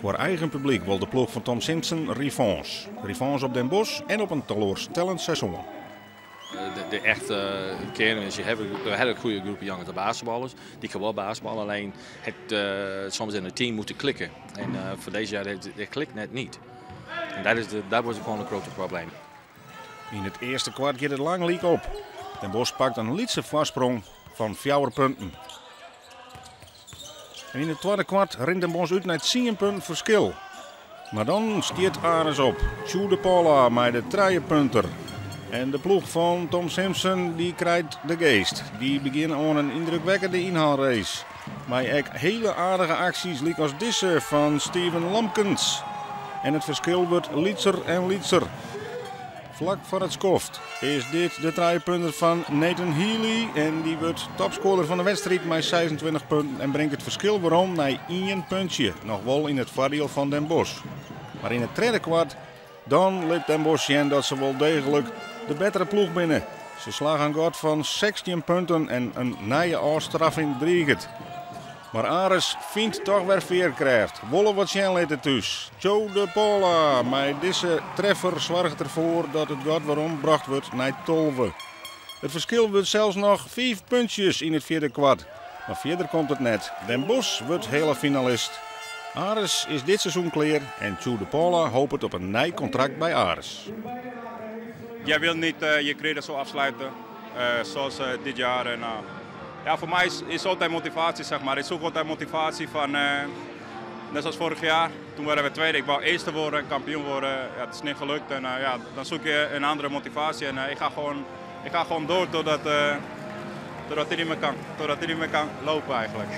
Foar eigen publyk wol de ploech fan Tom Simpson revanche. Revanche op Den Bosch en op in teloarstellend seizoen. De echte kern is, je hebt een hele goede groep jonge basketballers. Die kan wel basketballen, alleen het soms in het team moeten klikken. En voor deze jaar, het klikt net niet. En dat was gewoon een grote probleem. Yn it earste kwart giet it lang lyk op. Den Bosch pakt in lytse foarsprong fan 4 punten. En yn it twadde kwart rint Den Bosch út nei 10 punten ferskil. Mar dan stiet Aris op. Tjoe de Paula mei de trijepunter. En de ploech fan Tom Simpson, dy krijt de geast. Dy begjinne oan in yndrukwekkende ynhelrace. Mei ek hiele aardige aksjes lykas dizze fan Steven Lampkens. En it ferskil wurdt lytser en lytser. Flak foar it skoft is dit de trijepunter fan Nathan Healy. En dy wurdt topskoarder fan de wedstriid mei 26 punten en bringt it ferskil werom nei ien puntsje. Noch wol yn it foardiel fan Den Bosch. Mar yn it tredde kwart, dan lit Den Bosch sjen dat se wol deeglik de bettere ploech binne. Se slagge in gat fan 16 punten en in nije ôfstraffing driget. Mar Aris fynt dochs wer fearkrêft. Wolle wat sjen litte thús. Joe de Paula mei dizze treffer soarget derfoar dat it gat werombrocht wurdt nei 12. It ferskil wurdt sels noch 5 puntsjes yn it fjirde kwart. Mar fierder komt it net. Den Bosch wurdt heale finalist. Aris is dit seizoen klear en Tjoe de Paula hopet op in nij kontrakt by Aris. Jij wil niet je carrière zo afsluiten zoals dit jaar. En ja, voor mij is altijd motivatie, zeg maar. Ik zoek altijd motivatie van, net zoals vorig jaar, toen werden we tweede. Ik wou eerste worden, kampioen worden. Ja, het is niet gelukt en ja, dan zoek je een andere motivatie. En ik ga gewoon door totdat hij niet meer kan, totdat hij niet meer kan lopen eigenlijk.